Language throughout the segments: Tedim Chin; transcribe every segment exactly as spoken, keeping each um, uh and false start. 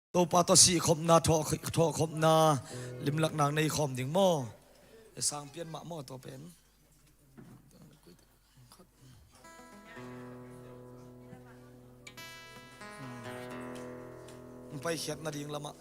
Topa tawh sihkhopna, thawh, thawhkhopna, limlak nang nei khawm ding maw? E, sang pian mah maw, tua pen. Hmm. Paikhiat nading lamah.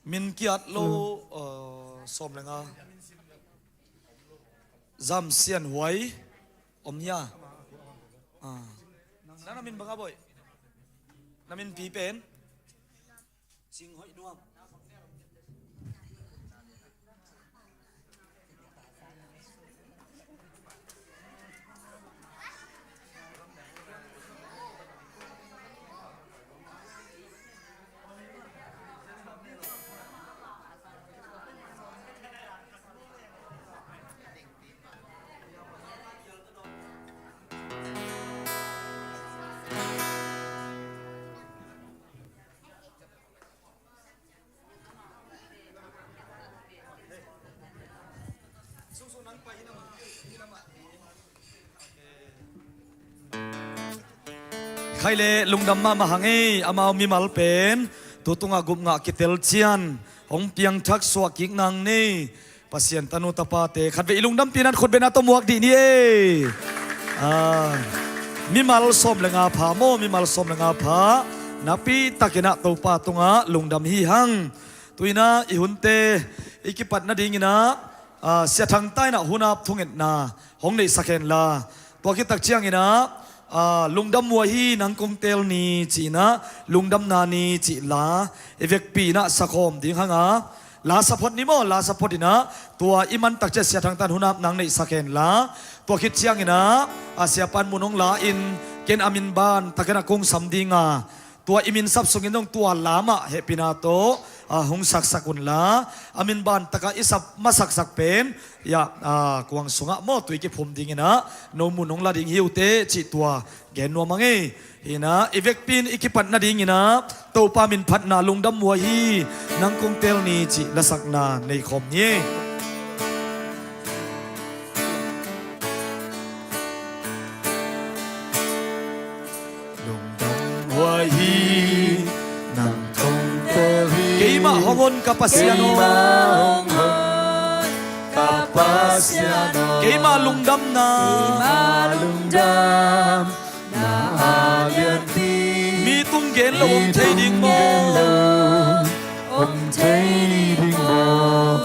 Min kiat lo, uh, sawm le nga. Zam Sian Huai om hia? Ah. Na, na min bang a boih? Na min pi pen? Sing Hoih Nuam. Khai le lungdam mahmah hang ei, amau mimal pen tu tungah gup ngah kitel cian hong piangthak suah kik nang ni. Pasian tanu tapate khatvei i lungdampihna khutbetna tawh muak dih ni ei. Ah, mimal sawm le nga pha maw, mimal sawm le nga pha. Napi takin ah Topa tungah lungdam hi hang. Tu-in ah i hunte i kipat nadingin ah, ah, Sia Thang ta in ah hunap thungetna hong neihsak hen la. Tua khit tak ciangin ah, ah, lungdam huai hi, nang kong teel ni ci-in ah, lungdamna ni cih la i vekpi in ah sakhawm ding hang a. La sa phot ni maw, la sa phot in ah, tua i man tak ciang Sia Thang ta in hunap nang neihsak hen la. Tua khit ciangin ah, ah, Sia Pan Mun hong la in, ken a min ban takin ah kong sam ding a. Tua i min sap sungin zong tua la mah hehpihna tawh, ah, hong saksak un la. A min ban takin i sap masaksak pen, ya, ah, kuang sungah maw tui kiphum dingin ah, no mun hong la ding hi uh teh cih tua gen nuam hang ei. Hi in ah, i vekpi in i kipat nadingin ah, Topa min phatna lungdam huai hi, nang kong teel ni cih lasakna nei khawm ni ei. Lungdam huai hi, nang kong teel hi. Keimah hong hon ka Pasian aw. Keimah hong hon ka Pasian aw. Keimah lungdamna. Keimah lungdamna a lianpi. Mi tung gen lo om thei ding maw? Mi tung gen lo om thei ding maw?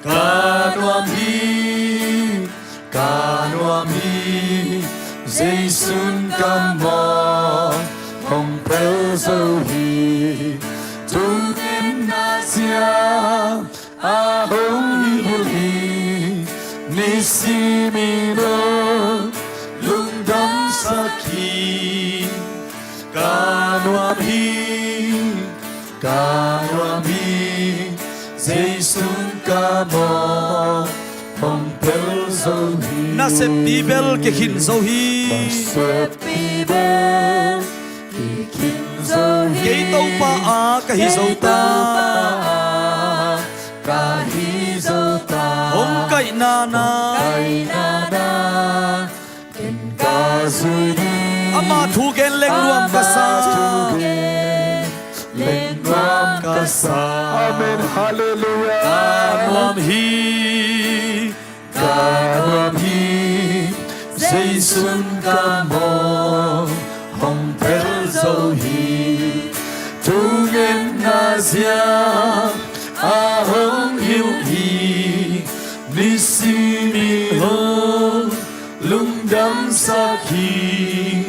Ka nuam hi, ka nuam hi, Jesu'n ka mawh hong pel zo hi. Thungetna zia a hong hilh uh hi, nisim in hong lungdamsak hi. Ka nuam hi, ka nuam hi, Jesu'n ka mawh hong pel zo hi. Naseppi bel kikhin zo hi. Naseppi bel kikhin zo hi. Kei Topa a ka hi zo ta. Kei Topa a ka hi zo ta. Hong kaihna na. Hong kaihna na. Ken ka zui ding. Ama thu gen leng nuam ka sa. Ama thu gen leng nuam ka sa. Amen. Hallelujah. Ka nuam hi, ka nuam hi, Jesu'n ka mawh hong pel zo hi. Thungetna zia a hong hilh uh hi, nisim in hong lungdamsak hi.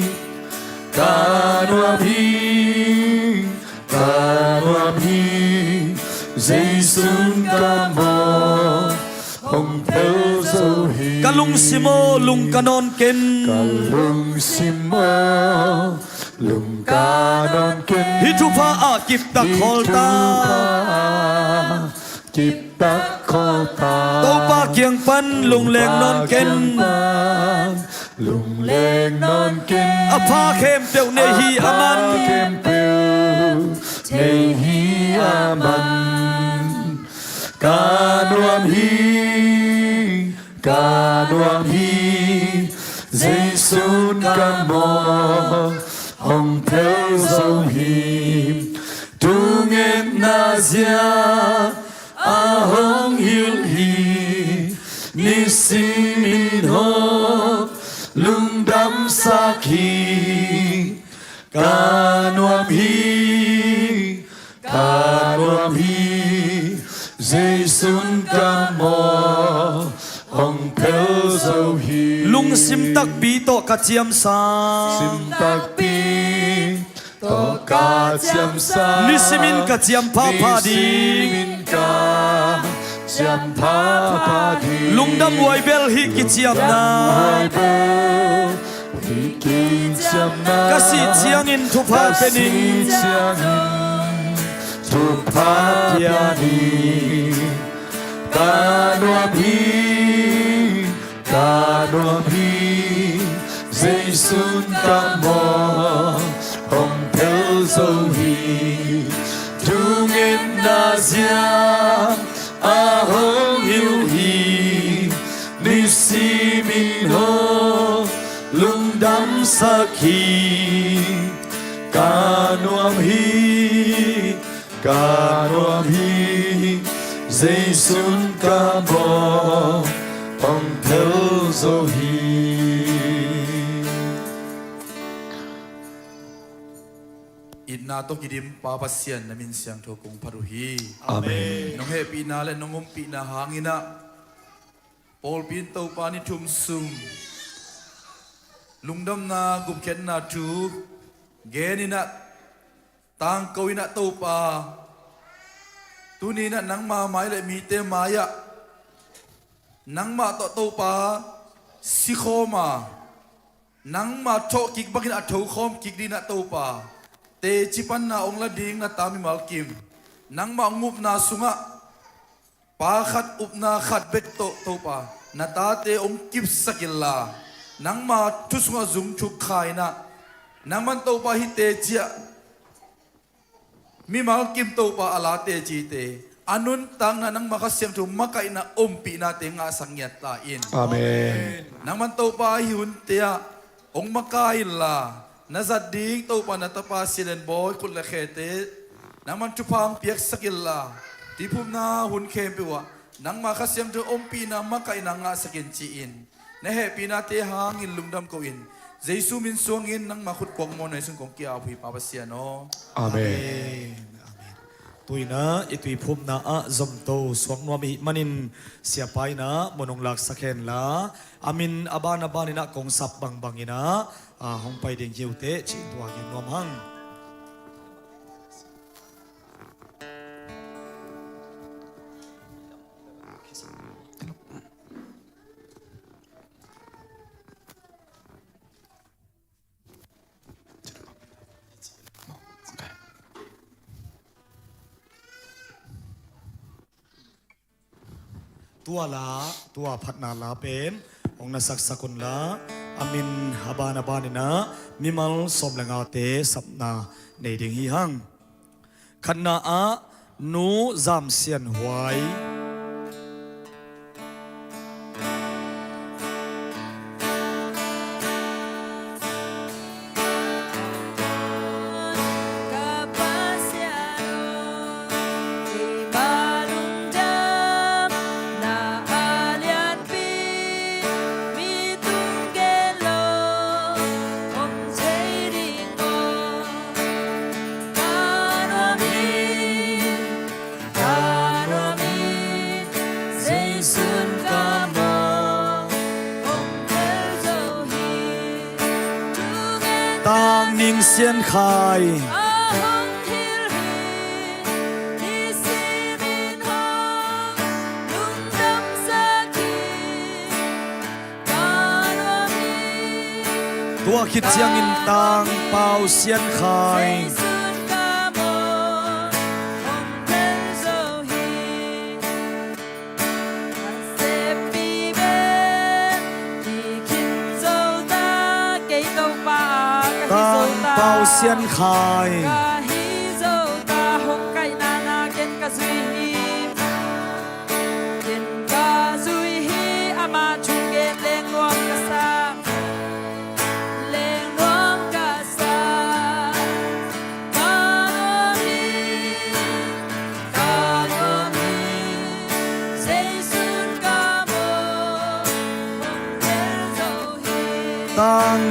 Ka nuam hi, ka nuam hi, Jesu'n ka mawh hong pel zo hi. Ka lungsim aw, lung ka nawn ken. Ka lungsim aw, lung ka nawn ken. Hih thupha ah kiptak khawl ta. Hih thupha ah kiptak khawl ta. Topa kiang pan lungleng nawn ken. Topa kiang pan lungleng nawn ken. A pha khempeuh nei hi a man. A pha khempeuh nei hi a man. Sun ka mawh hong phel zo hi. Thungetna zia a hong hilh hi. Nisim in hong lungdamsak hi. Ka nuam hi, ka nuam hi, Jesu'n ka mawh hong phel zo hi. Lungsim takpi tawh ka ciamsa. Sim takpi tawh ka ciamsa. Nisimin ka ciam phapha ding. Nisimin ka ciam phapha ding. Lungdam huai bel hih kiciamna. Lungdam huai bel hih kiciamna. Ka sih ciangin thupha pe ning. Ka sih ciangin thupha pia ning. Ka nuam hi, ka nuam hi, Jesu'n ka mawh hong phel zo hi. Thungetna zia a hong hilh hi. Nisimin hong lungdamsak hi. Ka nuam hi, ka nuam hi, Jesu'n ka mawh hong phel zo hi. Itna tawh kidim Pa Pasian, na min siangtho kong phat uh hi. Amen. Nong hehpihna le nong ompihna hangin ah, pawlpi in Topa ni thum sung lungdamna gupkhiatna thu genin ah, tangko in ah Topa, tuni in ah nangma mai le mite mai-ah nangmah tawh Topa sikhawm a, nangma thawhkik bangin a thokhawm kik dingin ah Topa, teci panna hong la ding na ta mimal kim, nangmah hong upna sungah pa khat upna khat bek tawh Topa, na tate hong kipsak inla, nangma thu sungah zung thuk kha in ah, nangman Topa hih teci ah mimal kim Topa a la tecite a nuntakna nangma Kha Siangtho makaihna ompihnate ngahsak ngiat ta in. Amen. Nangman Topa hih hunte ah hong makai inla, na zat ding Topa na tapa Silen Bawi khut le khete nangman thupha hong piaksak inla, tuiphumna hun khempeuh ah nangma Kha Siangtho ompihna makaihna ngahsak in ci-in, na hehpihnate hangin lungdam ko-in, Jesu min suangin nangma khut kuakmawhna sung kong ki-ap uh hi Pa Pasian aw. Amen. Amen. Amen. Tu-in ah i tuiphumna ah zomto suak nuam i hih manin siapa in ah mun hong laksak henla, a min a ban a ban in ah kong sap bangbang in ah, ah, hong pai ding hi uh teh ci-in tua gen nuam hang. Tua la, tua phatna la pen hong na saksak unla, a min a ban a ban in ah mimal sawm le ngate sapna nei ding hi hang. Khatna ah Nu Zam Sian Huai. Ka nuam hi, ka nuam hi, Jesu'n ka mawh hong phel zo hi. Tang Ning Sian Khai. A hong hilh hi, nisimin hong lungdamsak hi. Tua khit ciangin Tang Pau Sian Khai. Tang Pau Sian Khai. Ken ka zui hi, amah thu gen leng nuam ka sa.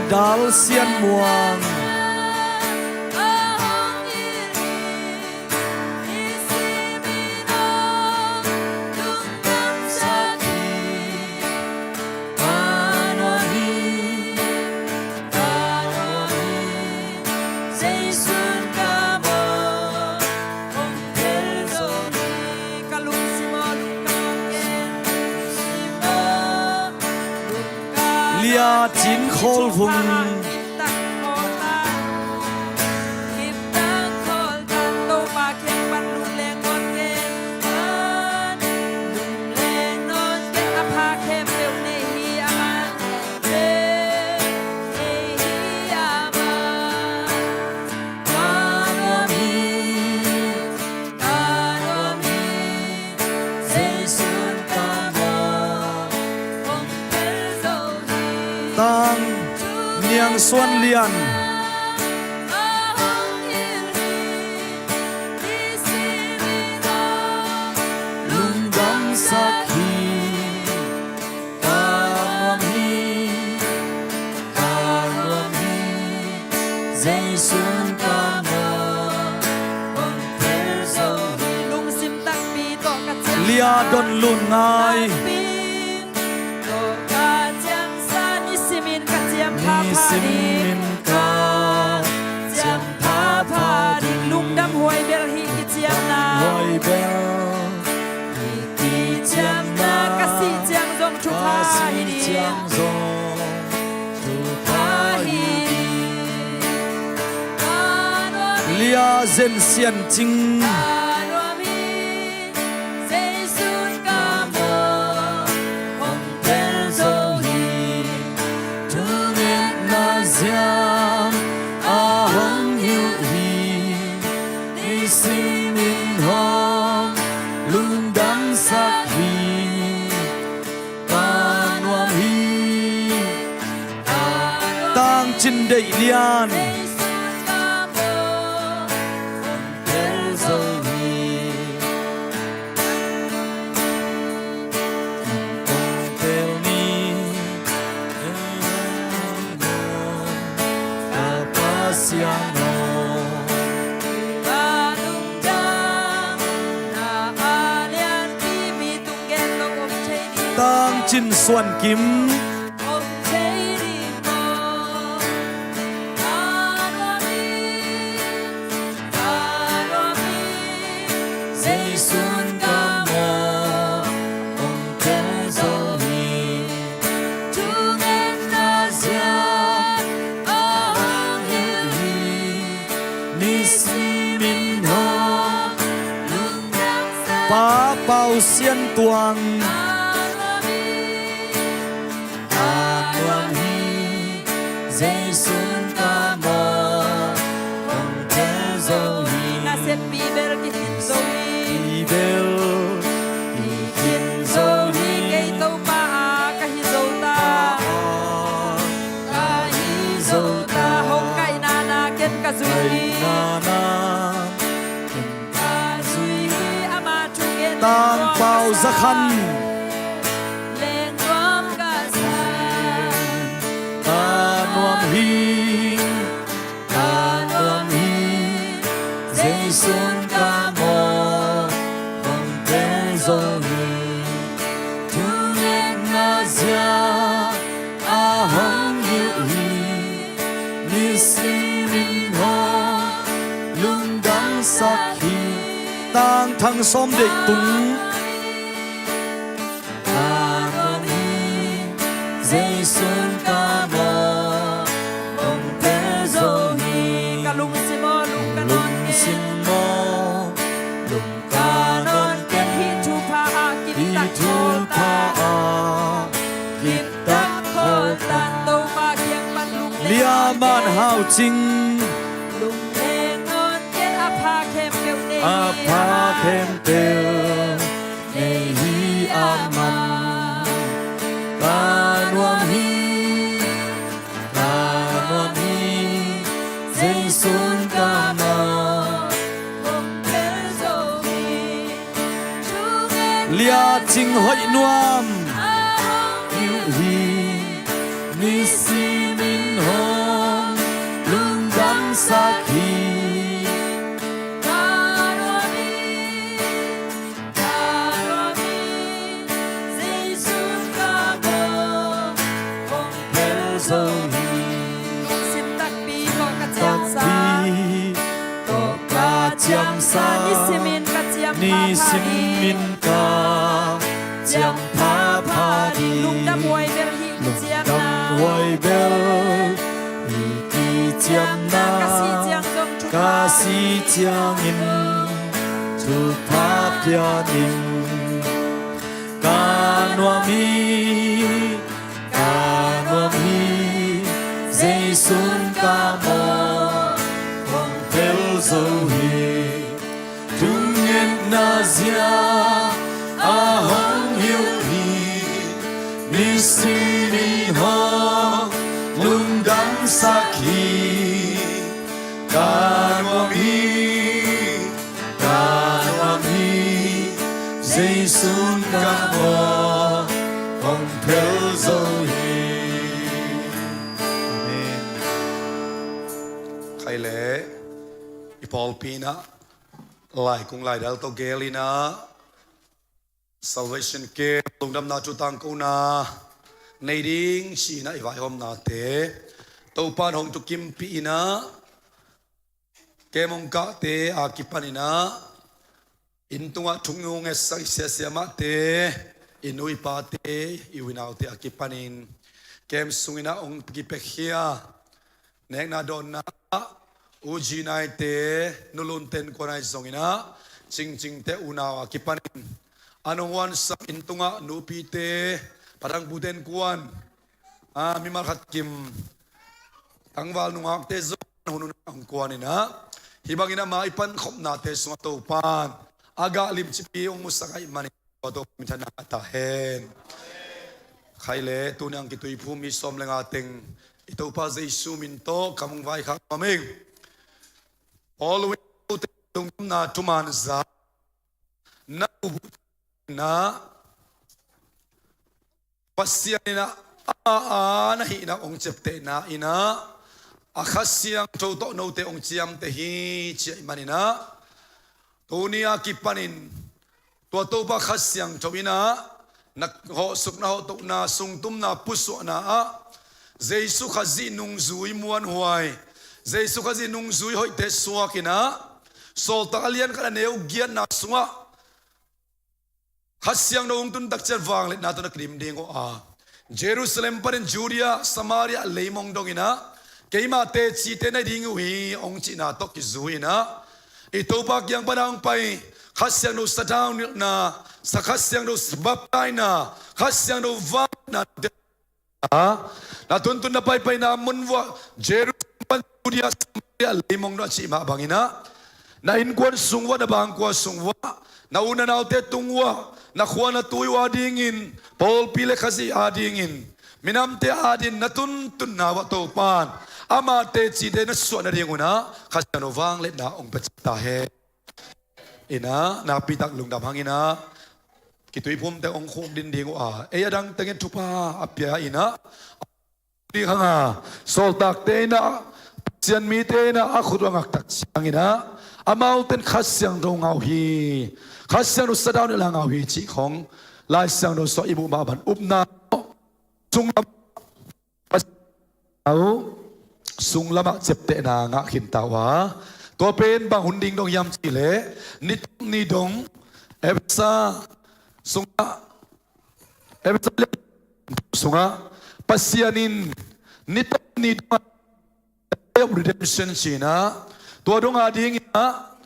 Dal Sian Muang. Lia Cin Khawl Vung. Tang Niang Suan Lian. Lungdamsak hi. Ka nuam hi, ka nuam hi, Jesu'n ka nuam, hong tel zo hi. Lungsim takpi tawh ka ciam Lia Don Lun Ngai. Takpi tawh ka ciamsa, nisimin ka ciam phapha ding. Nisimin ka ciam phapha ding. Lungdam huai bel hi kiciamna. Huai bel. Kiciamna ka sih ciang zong thupha hi ding. Lia Zen Sian Cing. Thungetna ziam a hong hilh hi. Nisimin hong lungdamsak hi. Ka nuam hi. Tang Cin Deih Lian. Tel zo hi. Kong tel ni. Ka Pasian aw. Ka lungdam na a lianpi mi tung gen lo om thei ding. Tang Cin Suan Kim. Om thei ding maw. Ka nuam hi. Jesu'n ka nuam, hong tel zo hi. Thungetna ziam a hong hilh hi. Nisimin hong lungdamsak. Pa Pau Sian Tuang. Ka nuam hi, Jesu'n ka nuam, hong tel zo hi. Nasep pi bel kikhin zo hi. Pi bel kikhin zo hi. Kei Topa a ka hi zo ta. Ka hi zo ta. Hong kaihna na ken ka zui hi. Kaihna na ken Tang Pau Za Khan. Ka nuam hi, ka nuam hi, Jesu'n ka nuam, hong tel zo hi. Thungetna ziam a hong hilh hi. Nisimin hong lungdamsak hi. Tang Thang Sawm Deih Tung. Ka nuam hi, Jesu'n ka nuam, hong tel zo hi. Ka lungsim aw, lung ka nawn kei. Lungsim aw, lung ka nawn kei. Hih thupha ah kiptak khawl ta. Hih thupha ah kiptak khawl ta. Topa kiang pan lungleng. Lia Man Hau Cing. Lungleng nawn kei, a pha khempeuh nei hi. A pha khempeuh nei hi amah. Ka nuam hi. Ka nuam hi, Jesu'n ka nuam, hong tel zo hi. Lia Cing Hoih Nuam. Hilh hi, nisimin hong Nisim in ka ciam pha pha ding. Nisim in ka ciam pha pha ding. Lungdam huai bel hi ciam na. Lungdam huai bel hi ciam na. Ka sih ciang zong thupha. Ka sih ciangin thupha pian in. Ka nuam hi, ka nuam hi, Jesu'n ka mawh hong phel zo hi. Thungetna zia a hong hilh hi, nisim in hong lungdamsak hi. Ka nuam hi, ka nuam hi, Jesu'n ka mawh hong phel zo hi. Amen. Khai le, i pawlpi in ah, laikung laidal tawh gel in ah, Salvation Camp lungdamna thu tangkona nei ding ci-in ah i vaihawmnate Topa'n hong thukimpih in ah, camp hong kahte a kipan in ah, inn tungah thu ngetsak i siasia mahte, i nu i pate, i u i naute a kipanin camp sungin ah hong kipiakhia nekna dawnna ah, U G Naite, Nu Lun Ten Kuan ahi zongin ah, Cingcingte unau a kipanin an hong huansak, inn tungah nupite, Pa Thang Pu Ten Kuan, a, mimal khat kim, tangval nungakte zong hun hun hong kuan in ah, hih bangin ama i pankhopnate sungah Topa'n a gah limcipi hong musak ahih manin, Topa minthanna ngah ta hen. Khai le, tuni a kituiphum mi sawm le nga teng i Topa Jesu min tawh kam hong vaikhak nuam ing. Paul Win, lungdamna thuman za na uh na Pasian in ah, ama a na hihna hong ciaptehna in ah, a Kha Siangtho tawh note hong ciamteh hi ci ahih manin ah, tuni a kipanin tua Topa Kha Siangtho in ah na hawhsukna, hawhtohna, sungtumna, pusuahna ah Jesu Khazih nungzui muanhuai, Jesu Khazih nungzui hoihte suak in ah, Sawltak a lian khat a neu giatna sungah Kha Siangtho hong tun tak ciang vangliatna tawh na kidim ding uh a, Jerusalem panin Judea, Samaria leimong dongin ah, keima tecite na hi ding uh hi, hong cihna tawh kizui in ah, i Topa kiang pan a hong pai Kha Siangtho sathau nilhna, sa Kha Siangtho baptaina, Kha Siangtho vangliatna, na tuntun na paipaina mun vuah, Jerusalem pan Judea, Samaria leimong dong a cih mah bangin ah, na innkuan sung vuah, na bangkua sung vuah, na u na naute tung vuah, na khua na tui uh adingin, pawlpi le Khazih adingin, minamte adingin na tuntunna vuah Topa'n ama tecite na suah nadingun ah Kha Siangtho vangliatna hong pia ta hen. In ah, nakpi tak lungdam hangin ah, kituiphumte hong khukdin ding uh a, ei a dang tengin thupha a pia in ah, ding hang a, sawltakte in ah, Pasian mite in ah a khut uh a ngak tak ciangin ah, amaute'n Kha Siangtho ngah uh hi, Kha Siangtho sathau nilhna ngah uh hi cih khong Lai Siangtho sungah i muh mah bang upna sunglam, au, sunglamah ciaptehna ngah khinta uh a, tua pen bang hun ding dong hiam cih leh, ni tawp ni dong Efesa sungah, Efesa sungah Pasian in ni tawp ni dong a day of redemption ci-in ah, tua dong adingin ah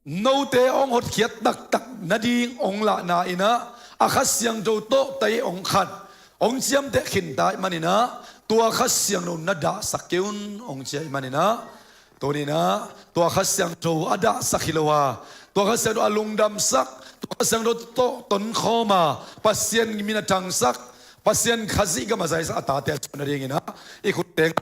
note hong hotkhiat taktak nading hong lahna in ah, a Kha Siangtho tawh tai hong khat, hong ciamteh khinta ahih manin ah, tua Kha Siangtho na dahsak kei un hong ci ahih manin ah, tuni in ah tua Kha Siangtho a dahsak hi lo a, tua Kha Siangtho a lungdamsak, tua Kha Siangtho tawh tonkhawm a, Pasian min a thangsak, Pasian Khazih gam a zaisak a tate a suah nadingin ah, i khut teng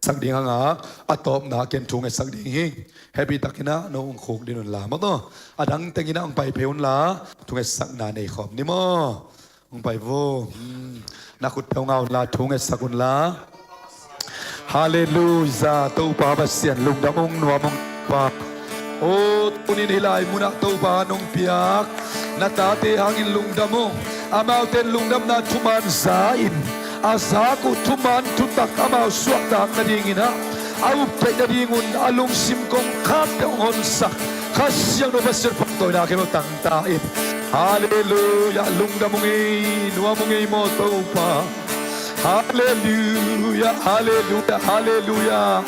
sak ding hang a, a tawpna ken thu ngetsak ding hi. Happy takin ah no hong khukdin un la maw, a dang tengin ah hong pai phei un la, thu ngetsakna nei khawm ni maw. Hong pai vo. Hmm. Na khut peuh ngah un la, thu ngetsak un la. Halleluiah. Topa Pasian lungdam ung, nuam ung Pa. O, tuni-in hih lai munah Topa nong piak na tate hangin lungdam ung. Amaute'n lungdamna thuman za-in, a zak uh thuman thutak amau suahtak nadingin ah, a up theih nadingun a lungsim kongkhakte hong honsak, Kha Siangtho Pasian phattuamna khempeuh tangta in. Halleluiah. Lungdam ung ei, nuam ung ei maw Topa. Halleluiah, halleluiah, halleluiah.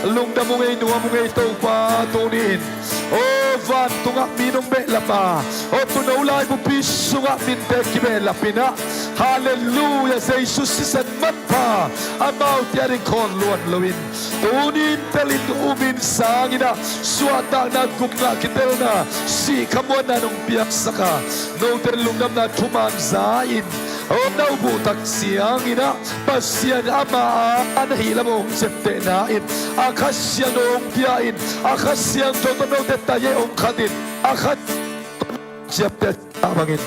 Lungdam ung ei, nuam ung ei Topa tuni-in. O vantungah mi nong behlap a, o tuuno laibupi sungah mite kibehlap in ah. Halleluiah. Jesu sisan manpha, amaute a ding khawl luan loin, tuni-in telin umin sangin ah, suahtakna, gupna, kitelna, sih khamuanna nong piaksak a, note lungdamna thuman za-in, o no buh tak ciangin ah, Pasian ama a na hih lam hong ciaptehna in, a Kha Siangtho hong pia in, a Kha Siangtho tawh note taye hong khat in, a Kha ciapteh bangin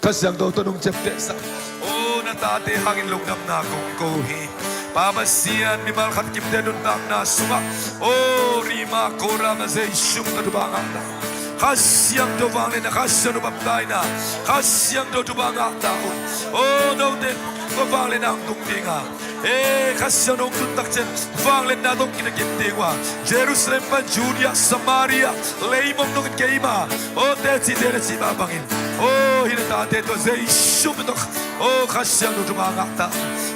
Kha Siangtho tawh nong ciaptehsak. O na tate hangin lungdamna kong ko hi. Pa Pasian, mimal khat kimte nuntakna sungah, o rima korama Jesu tawh thupha ngah ta. Kha Siangtho vangliatna, Kha Siangtho baptaina, Kha Siangtho thupha ngah ta un. O note tua vangliatna hong tung dinga, e Kha Siangtho hong tun tak ciang vangliatna tawh kinakim ding uh a, Jerusalem pan Judea, Samaria, leimong dongin keima, o teci te na cih mah bangin, o hih na tate tawh Jesu min tawh, o Kha Siangtho thupha ngah ta,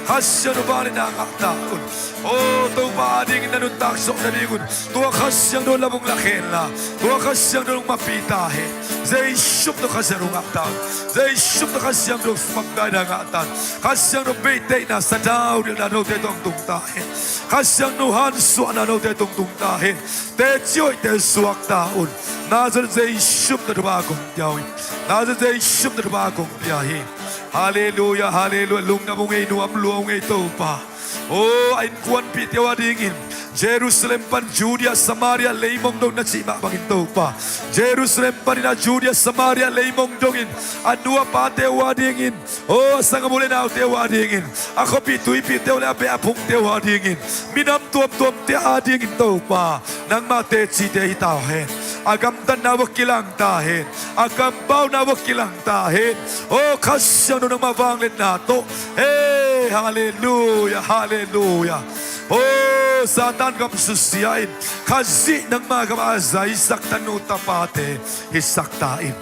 Kha Siangtho vangliatna ngah ta un. O Topa adingin na nuntak zawh nadingun tua Kha Siangtho lam hong lak hen la, tua Kha Siangtho hong mapih ta hen. Jesu min tawh Kha Siangtho ngah ta un. Jesu min tawh Kha Siangtho baptaina ngah ta un. Kha Siangtho behteihna, sathau dilna note tawh hong tung ta hen. Kha Siangtho hansuahna note tawh hong tung ta hen. Teci hoihte suak ta un. Nazareth Jesu min tawh thupha kong pia uh hi. Nazareth Jesu min tawh thupha kong pia hi. Halleluiah, halleluiah. Lungdam ung ei, nuam lua ung ei Topa. O a innkuanpihte uh adingin, Jerusalem pan Judea, Samaria, leimong dong na cih mah bangin Topa, Jerusalem panin a Judea, Samaria, leimong dongin a nu a pate uh adingin, o a sanggam u le naute uh adingin, a khuapih tuipihte uh le a beh a phungte uh adingin, minam tuamtuamte adingin Topa, nangmah tecite hi ta hen. A gamtatna uh a kilang ta hen. A kampauna uh a kilang ta hen. O Kha Siangtho nangmah vangliatna tawh, e halleluiah, halleluiah. O Satan gam susia in, Khazih nangmah gam a zaisak tanu tapate hisak ta in.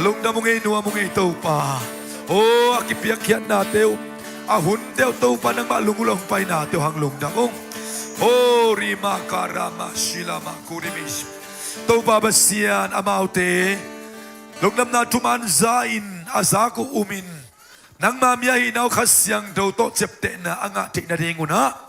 Lungdam ung ei, nuam ung ei Topa. O a kipiakkhiatnate uh, a hunte uh Topa nangmah lunggulh hong painate uh hang lungdam ung. O rima karama silama kurimis. Topa Pasian, amaute lungdamna thuman za-in a zak uh umin, nangma mi ahihna uh Kha Siangtho tawh ciaptehna a ngah theih nadingun ah,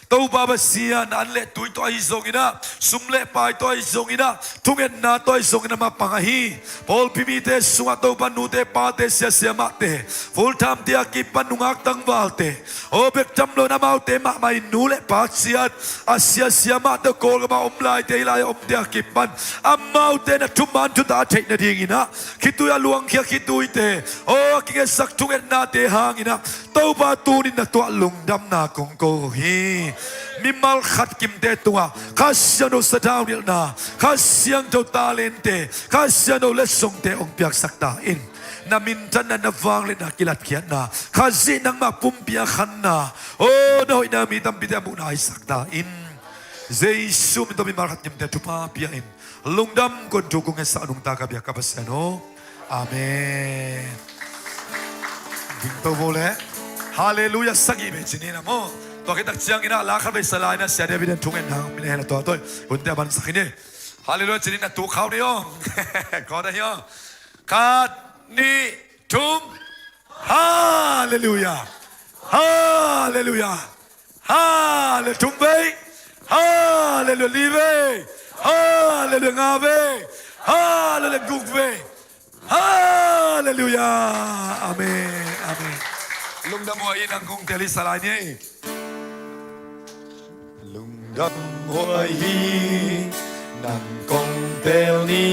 Topa Pasian, an le tui tawh ahi zongin ah, sum le pai tawh ahi zongin ah, thungetna tawh ahi zongin ah mapang ahi pawlpi mite sungah Topa, nute pate, sia siamahte, full time-te a kipan nungak tangvalte, o bek tham loin amaute mahmah in nu le pa ciat, a sia siamahte, Kawlgam a om laite, hih lai-ah omte a kipan amaute na thuman thutak a theih nadingin ah, khitui a luangkhia khituite, o a kingetsak thungetnate hangin ah, Topa tunin na tuah lungdamna kong ko hi. Mimal khat kimte tungah Kha Siangtho sathau nilhna, Kha Siangtho talente, Kha Siangtho letsongte hong piaksak ta in. Na minthanna, na vangliatna kilatkhiatna, Khazih nangmah pumpi a khanna, o na hoihna mi tampite a muhna hisak ta in. Jesu min tawh mimal khat kimte thupha pia in. Lungdam kong ko, thu kong ngetsak nungta ka biak ka Pasian aw. Amen. Dingto bo le. Halleluiah sagih vei ci ni na maw. Tua khit tak ciangin ah la khat vei sa lai na, Sia David in thungetna min a hen a tua toi hunte a mansak hi ni. Halleluiah ci ni na, tuk khau ni aw. Kawt ahi aw. Khat, nih, thum. Halleluiah. Halleluiah. Halleluiah. Thum vei. Halleluiah. Li vei. Halleluiah. Nga vei. Halleluiah. Guk vei. Halleluiah. Amen. Amen. Lungdam huai hi, nang kong tel hi sa lai ni. Lungdam huai hi, nang kong tel ni.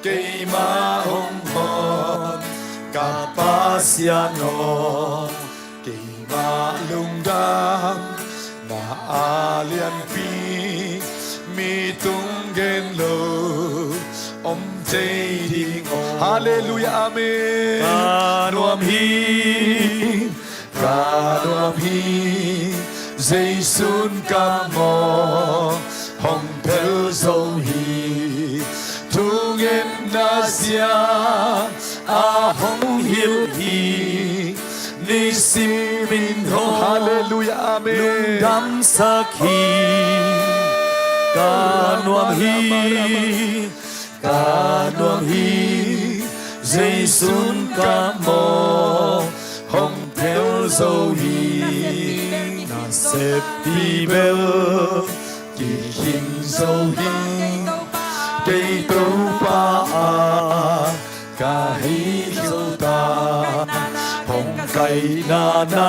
Keimah hong hon ka Pasian aw, keimah lungdamna a lianpi, mi tung gen lo om thei ding aw. Halleluiah, amen. Ka nuam hi, ka nuam hi, Jesu'n ka mawh hong phel zo hi. Thungetna zia a hong hilh hi. Nisim in hong, Halleluiah, amen, lungdamsak hi. Ka nuam hi, ka nuam hi, Jesu'n ka mawh hong phel zo hi. Naseppi bel kikhin zo hi. Kei Topa a ka hei zo ta, hong kaihna na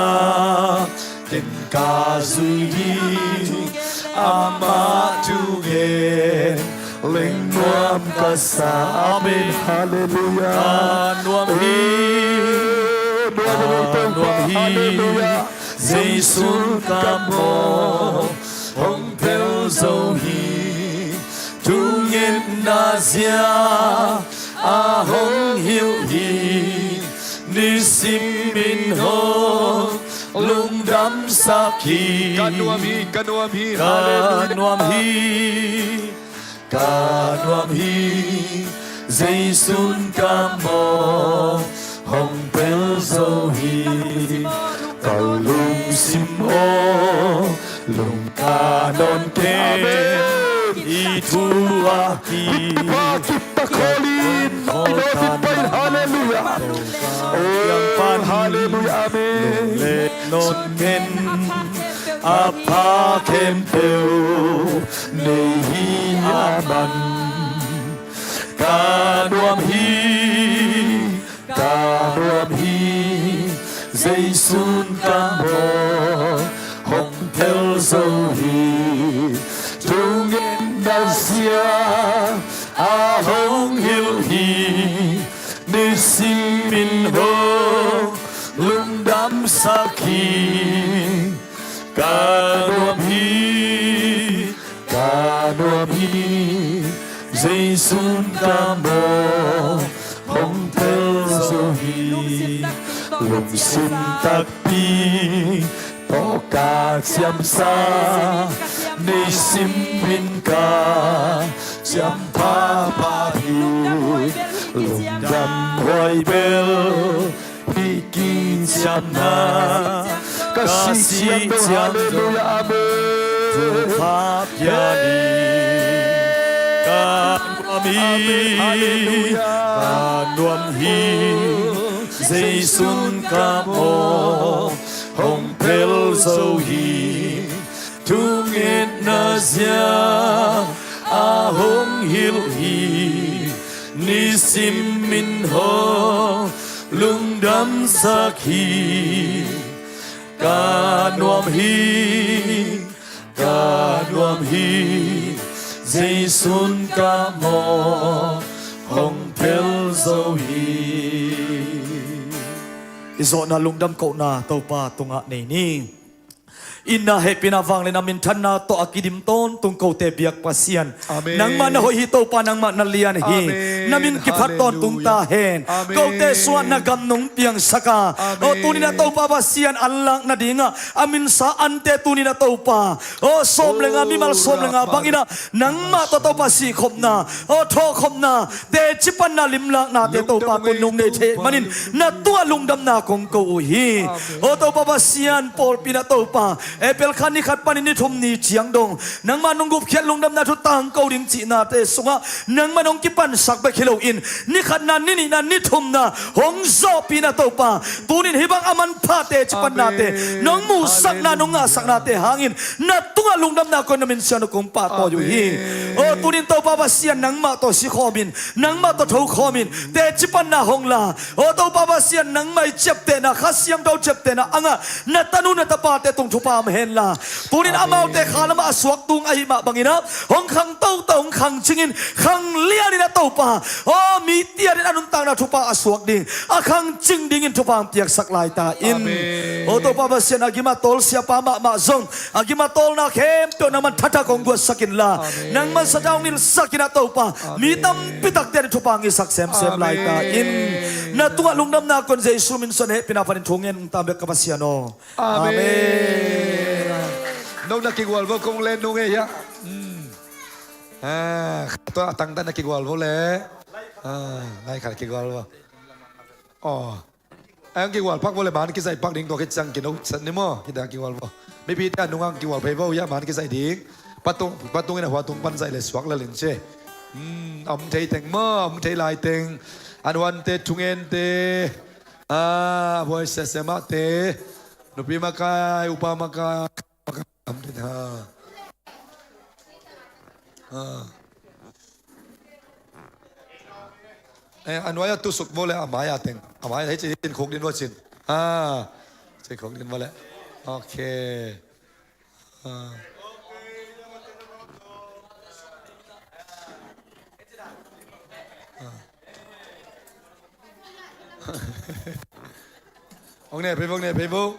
ken ka zui ding, amah thu gen leng nuam ka sa. Amen, halleluiah. Ka nuam hi, ka nuam hi, Jesu'n ka mawh hong phel zo hi. Thungetna zia a hong hilh hi. Nisim in hong lungdamsak hi. Ka nuam hi, ka nuam hi, ka nuam hi, ka nuam hi. Jesu'n ka mawh hong phel zo hi. Ka lungsim aw, lungka nawn kei. Amen. I thu a ki, kipa khol in, i nawt in pai in, halleluiah. Oh, halleluiah, amen. Lunglen nawn kei, a pha khempeuh nei hi a man. Ka nuam hi, ka nuam hi, Jesu'n ka mawh hong phel zo hi. Thungetna zia a hong hilh hi. Nisim in hong lungdamsak hi. Ka nuam hi, ka nuam hi, Jesu'n ka mawh hong phel zo hi. Lungsim takpi tawh ka ciamsa, nisim in ka ciampha pah hi. Lungdam huai bel hih kiciamna ka sih ciang dong, halleluiah, amen. Thupha pia ni. Ka nuam hi, amen, halleluiah, ka nuam hi, Jesu'n ka mawh hong phel zo hi. Thungetna zia a hong hilh hi. Nisim in hong lungdamsak hi. Ka nuam hi, ka nuam hi, Jesu'n ka mawh hong phel zo hi. I zawhna lungdam kohna Topa tungah nei ni. Itna, hehpihna, vangliatna, minthanna tawh a kidim tawntung kote biak Pasian. Amen. Nangmah na hoih hi Topa, nangmah na lian hi. Amen. Na min kiphat tawntung ta hen. Halleluiah. Amen. Kote sungah na gam nong piangsak a. Amen. Aw, tuni-in ah Topa Pasian, an lak nadingah a minsa ante tuni-in ah Topa, aw, sawm le nga, mimal sawm le nga bangin ah nangmah tawh Topa sihkhopna, aw, thawhkhopna, teci panna, limlaknate Topa tuni nong nei thei manin na tungah lungdamna kong ko uh hi. Amen. Aw Topa Pasian, pawlpi in ah Topa, April kha ni khat panin ni thum ni ciang dong nangmah nong gupkhiat lungdamna thu tangko ding cihnate sungah nangmah nong kipansak bek hi loin, ni khatna, ni nihna, ni thumna hong zawhpih in ah Topa, tuni-in hih bang a manpha, teci pannate, amen, nong muhsakna, halleluiah, nong ngahsaknate hangin na tungah lungdamna kong, na min siangtho kong pahtawi uh hi. Amen. Aw, tuni-in Topa Pasian, nangmah tawh sikhawmin, nangmah tawh thokhawmin, teci panna hong la, aw Topa Pasian, nangmah i ciaptehna, Kha Siangtho ciaptehna a ngah na tanu na tapate tung thupha om hen la. Tuni-in, amen, amaute kha lamah a suak tung ahih mah bangin ah hong khang toto, hong khang cingin, khang lianin ah Topa, aw, mite adingin a nuntakna thupha a suak ding, a khang cing dingin thupha hong piaksak lai ta in. Amen. Aw Topa Pasian, a gim a tawl siapa mahmah zong a gim a tawlna khempeuh nangman thatha kong guatsak inla, amen, nangman sathau nilsak in ah Topa, amen, mi tampi takte adingin thupha hong hisak semsem lai ta in. Amen. Na tungah lungdamna kong Jesu min suang, hehpihna panin thu ngen ta bek ka Pasian aw. Amen. Amen. No na kigual vo, kong len nung e ya. Hmm. Ah, tua tangtan na kigual vo le. Ah, nai khat kigual vo. Aw. Ang kigual pak vo le, man kisai pak ding, tua khit ciang kino sat ni maw. Hita kigual vo. Mipite a nungah kigual phei vo, ya man kisai ding. Patung, patung in a hua tung pan zai le suak lel in ci. Hmm, a om thei teng maw, a om thei lai teng. An huante, thungente. Ah, voi sese mahte. Nupi makai, upa makai. Am den ha. Ah. Eh, a nuai-ah tusuk vo le, a mai-ah teng. A mai-ah hei ci, in khuk din vo cin. Ah. Ci khuk din vo le. Okay. Ah. Ah. Ong ne phei vo, ong ne phei vo.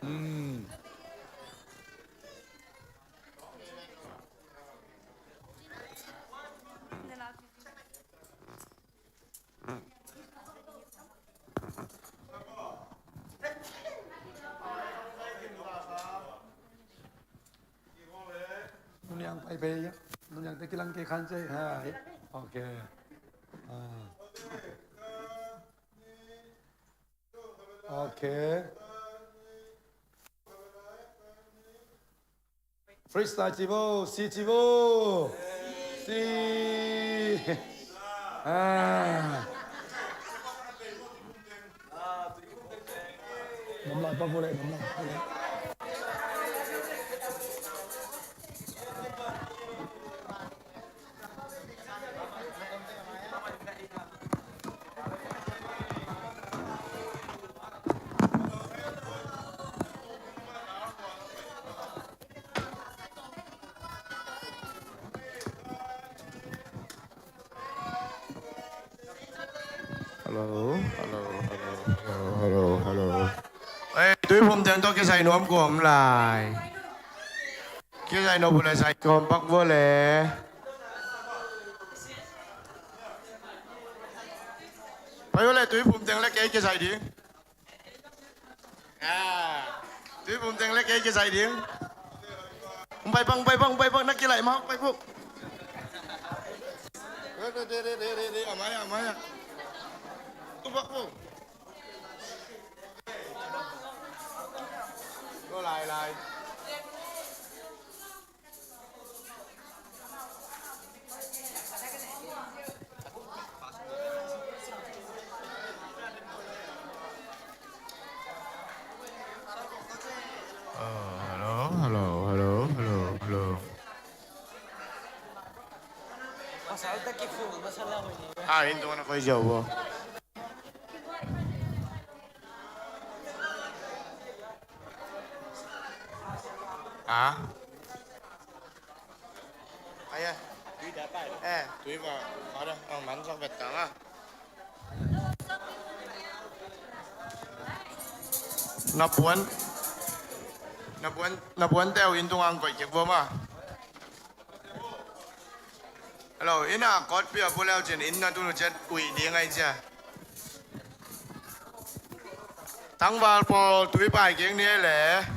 Hmm. Nuniang pai pai ya. Nuniang te kilang ke khan cei. Ha. Okay. Ah. Okay. Freestyle ci vo, si ci vo. Si. Ah. Nom lai pak vo le, nom lai pak vo le. Hello, hello, hello, hello, hello, hello. Eh, Tuiphum teng tawh kisai nuam kua om lai? Kisai nuam uh le sai kawm pak vua le. Pai vua le, Tuiphum teng le kei kisai ding. Ah, Tuiphum teng le kei kisai ding. Pai bang, pai bang, pai bang, na kilaih mah, pai bang. Re, re, re, a mai, a mai. Tu bak bang. Go lai, lai. Oh, hello, hello, hello, hello, hello. Ah, inn tungah na koih ziau uh. Ah? Aya. Eh, tui va. Ada, ang mansak betang ah. Na puan. Na puan, na puan teu inn tungah ang koih kik vua ma. Hello, inn a kawtpi a pu leu cin, inn a tun uh ciat uih ding ahi cia. Tangval pawl tui pai kik ni le.